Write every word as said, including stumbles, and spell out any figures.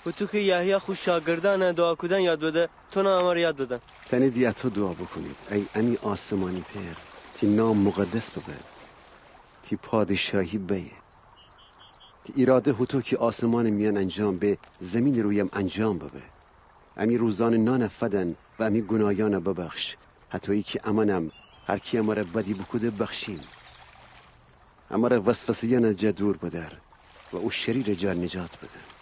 هوتو کی یحیی خو شاگردأنَ دوعا کودن یاد بده، تونم امرَ یاد بدن. تأنیدی اَتو دوعا بوکونید: ای امی آسمانی پئر، تی نام مقدس ببه، تی پادشاهی بأیه، تی ایراده هوتو کی آسمانٚ میأن انجام به، زیمینٚ رویم انجام ببه. امی روزانه نانَ فدن و امی گوناهیأنَ ببخش، هطویی کی امأنم هر کی امرَ بدی بوکوده بخشیم. امرَ وسوسه‌یأنٚ جا دور بدأر و او شریرٚ جا نجات بدن.